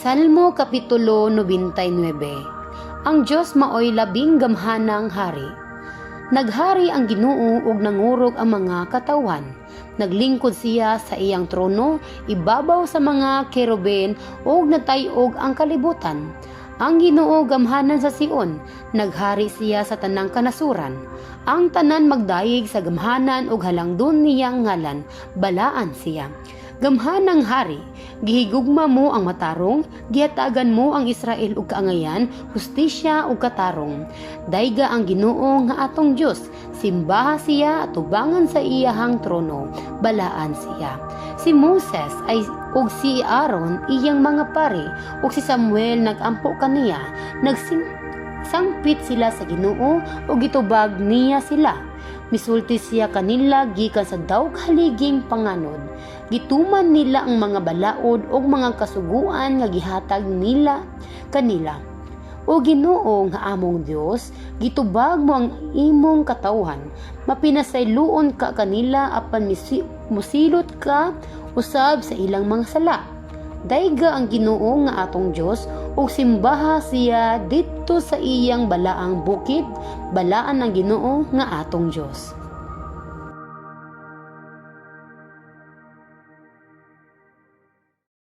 Salmo Kapitulo 99. Ang Dios maoy labing gamhanang hari. Naghari ang Ginoo ug nangurog ang mga katawhan. Naglingkod siya sa iyang trono ibabaw sa mga kerubin ug natay-og ang kalibutan. Ang Ginoo gamhanan sa Sion, naghari siya sa tanang kanasuran. Ang tanan magdayeg sa gamhanan ug halangdon niyang ngalan, balaan siya. Gamhanang hari, gihigugma mo ang matarong, gihatagan mo ang Israel og kaangayan, hustisya ug katarong. Dayga ang Ginoo nga atong Dios, simbaha siya atubangan sa iyahang trono, balaan siya. Si Moses ay ug si Aaron iyang mga pari ug si Samuel nagampo kaniya, nagsangpit sila sa Ginoo ug gitubag niya sila. Misulti siya kanila gikan sa dawg haliging panganod. Gituman nila ang mga balaod ug mga kasuguan nga gihatag nila kanila. O Ginoo nga among Dios, gitubag mo ang imong katawhan. Mapinasayloon ka kanila apan musilot ka usab sa ilang mga sala. Dayga ang Ginoo nga atong Dios ug simbaha siya didto sa iyang balaang bukid, balaan ang Ginoo nga atong Dios.